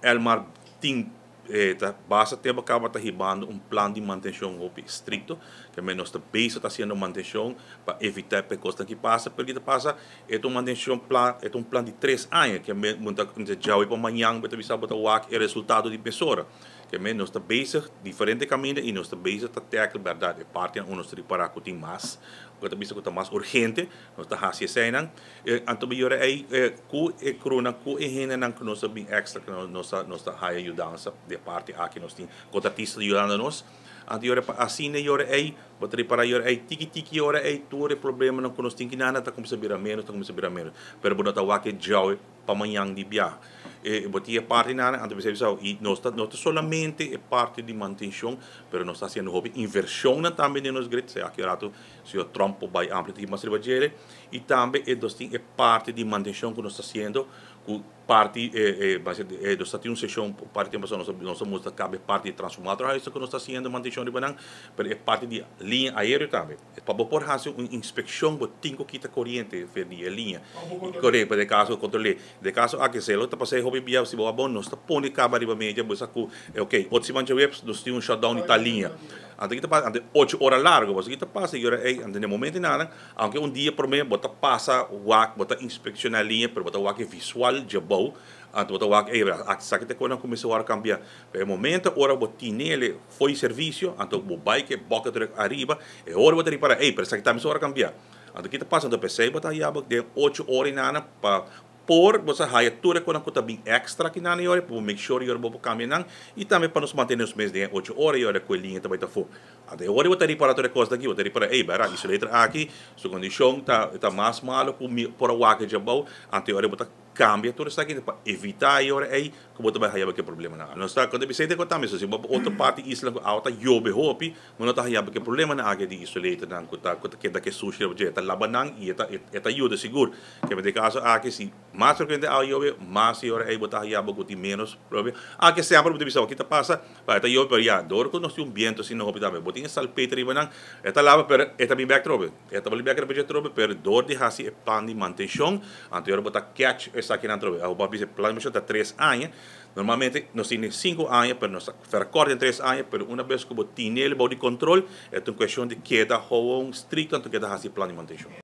Elmar tin ta basta tempo caba ta hibando un plan di mantencion hopi stricto, cu nos ta bezig ta haciendo mantencion pa evita e cos ki pasa. Pero ki pasa, e un mantencion plan, e un plan di 3 aña, cu ta djawe pa mañan bo ta bisa bo ta wak e resultado di persona. Cu nos ta bezig diferente caminda y nos ta bezig ta tackle berdad e parti unda nos ta ripara cu tin mas, cu ta bisa cu ta mas urgente, nos ta haci eseinan. Anto biora ei cu e cruna cu e hendenan cu nos bin extra cu nos ta haya yudansa di parti aki, nos tin contratista yudando nos. Anto yora pa asina yora ei, bo ta ripara yora ei tiki tiki yora ei tur e problemanan cu nos tin ki nana ta cuminsa bira menos, ta cuminsa bira menos. Pero bo no ta wak djawe pa mañan di bia. E bo tin e parti nana, anto bisa bisa y nos no ta solamente e parti di mantencion, pero nos ta haciendo hopi inversion na tambe den nos grid, sea aki rato señor Trump por bay amplia tiki mas riba djele, y tambe e nos tin e parti di mantencion cu nos ta haciendo cu parti base nos tin un sesion parti tempo nos nos caba parti di transformator huis cu nos ta haciendo mantencion riba nan, pero e parti di liña aereo tambe. Pa bo por haci un inspeccion, bo tin cu kita coriente for di e liña. Correcto, den caso controle. Den caso aki celo ta pasa hopi bia si bo bon nos ta pone caba riba media, bo sa cu ok, otro siman djaweps nos tin un shutdown di tal liña. Anto kita pasa, anto 8 ora largo, bo kita pasa y ora ei, anto den momento nada, aunke un dia prome bo ta pasa wak, bo ta inspecciona liña, pero bo ta wak visual djabou, anto bo ta wak ei, sa ki te kona cuminsa ora cambia. Pero e momento ora bo tinele foi servicio, anto bo bay cu bucket truck ariba, e ora bo ta ripara, ei, pero esaki tambe ora cambia. Anto kita pasa, anto pesey bo ta yaba den 8 ora y nana pa por bo sa haya tur e kosnan cu ta bin extra aki nana yora, pa make sure yora bo por cambia nan, y tambe pa nos mantene nos mes den 8 ora yora cu e liña ta bay ta fu. Anto e ora bo ta ripara tur e cosnan aki, bo ta ripara, ei, bera, isolator aki, su condicion ta mas malo cu mi por a wak djabou, anto e ora bo ta cambia tur esaki pa evita e ora ei cu bo ta bay haya ke problema nan. Nos ta conta Vicente cu tambe, so si bo otro parti isla cu awa ta yobe hopi, bo no ta haya ke problema nan aki di isolator nan cu ta keda ke sushi, e ta laba nan y e ta yuda sigur. Ke den caso aki si mas frecuente awa yobe, mas e ora ei bo ta haya bo cu tin menos problema. Aki semper bo ta bisa ki ta pasa, pa e ta yobe, pero ya, door cu nos tin un biento asina hopi tambe, bo tin e salpeter riba nan, e ta laba, pero e ta bin back trobe. E ta boli back riba trobe, pero door di hasi e plan di mantencion, anto ora bo ta catch esaki nan trobe. Bo bisa plan di mantencion ta 3 aña. Normalmente nos tin 5 aña, pero nos ta verkort den 3 aña, pero una vez cu bo tin el bou di control, e ta un cuestion di keda gewoon stricto, anto keda hasi plan di mantencion.